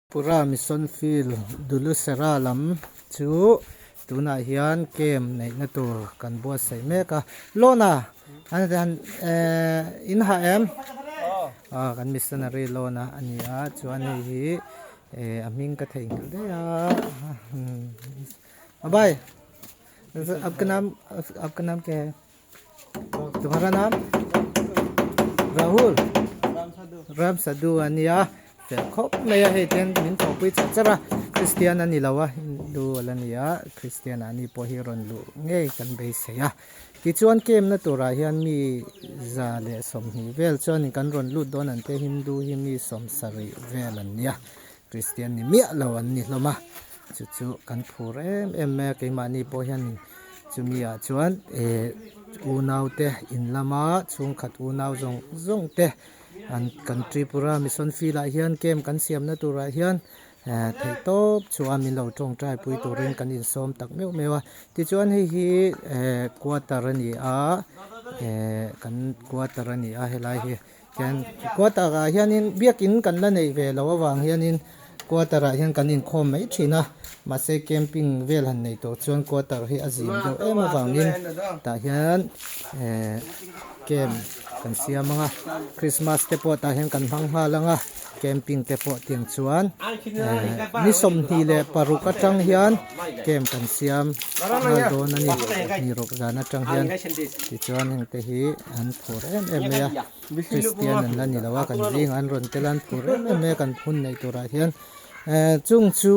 Pura Mission Field Dulusera lam chu tunah hian camp neihna tur kan buatsaih mek a loan a han eh in hah em ah kan missionary loan a ani a chuan hei hi eh a hming ka theihnghilh daih a a bhai aapka naam aapka naam kya hai? Tumhara naam Rahul Ram Sadhu a nia fel khawp mai a hei ten min thawhpui char char a Christian a ni lo a Hindu a la ni a Christian ah ni pawh hi rawn luh ngei kan beisei a tichuan camp na turah hian mi 120 vel chuanin kan rawn lut dawn an tia Hindu hi mi 70 vel an nia Christian ni miah lo an ni hlawm a chu chu kan phur em em mai a keimahni pawh hianin chumi ah chuan eh unau te in lama chhungkhat unau zawng zawng te an kan Tripura mission field ah hian camp kan siamna turah hian eh theih tawp chuan min lo tawngtai pui turin kan insawm tak meuh meuh a tichuan hei hi eh quarter a ni a eh kan quarter a ni a helai hi. Hian quarter ah hianin biakin kan la neih ve loh avang hianin quarter ah hian kan inkhawm mai thin a mahse camping vel han nei tawh chuan quarter hi a zim deuh em avangin tah hian eh camp kan siam ang a christmas te pawh tah hian kan hmang nghal ang a camping te pawh tiang chuan eh ni 26 atang hian camp kan siam nghal dawn a ni ni rawk zan atang hian tichuan heng te hi an phur em em mai a Kristian an la ni lo a kan zingah an rawn tel a an phur em em mai a kan hun neih turah hian eh chung chu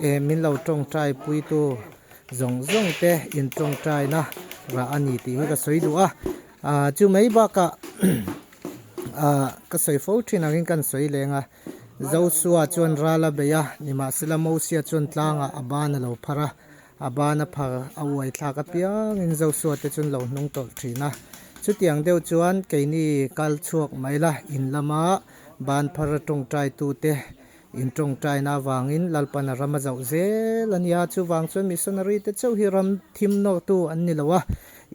eh min lo tawngtai puitu zawng zawng te in tawngtaina rah a ni tih hi ka sawi duh a ah chu mai bakah ah ka sawi fo thin angin kan sawi leng a Joshua chuan ral a bei a nimahsela Mosia chuan tlangah a ban a lo phar a. A ban a phar a uai thlak apiangin Joshua te chuan lo hnung tawlh thin a. Chutiang deuh chuan keini kal chhuak mai la, in lama ban phar a tawngtai tute in tawngtaina avangin Lalpan a ram a zauh zel a nia. Chuvang chuan missionary te chauh hi ram thim nawrtu an ni lo a,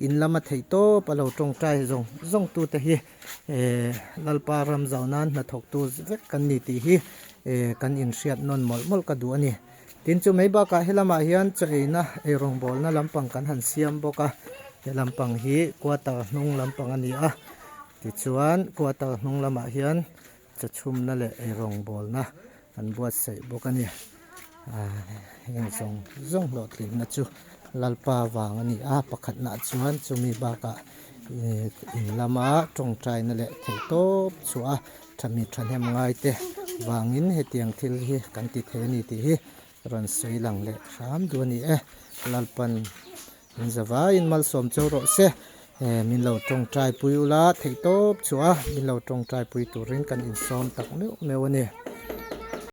in lama theih tawp a lo tawngtai zawng zawng tute hi Lalpa ram zauh nan hnathawktu vek kan ni tih hi kan inhriat nawn mawlh mawlh ka duh a ni. Tin chu mai bakah helamah hian chaw eina ei rawngbawlna lampang kan han siam bawk a, he lampang hi quarter hnung lampang a ni a, tichuan quarter hnung lamah hian chaw chhumna leh ei rawngbawlna an buatsaih bawk a ni. Aaa heng zawng zawng hlawhtlinna chu Lalpa vang a ni a, pakhatnaah chuan chumi bakah in lama tawngtaina leh theihtawp chhuah a. Thami thahnem ngaite vangin hetiang thil hi kan ti thei a ni tih hi rawn sawi lang leh hram duh a ni e. Lalpan min zavaiin malsawm cheu rawh se. Min lo tawngtai pui ula theihtawp chhuah a, min lo tawngtai pui turin kan insawm tak meuh meuh a ni.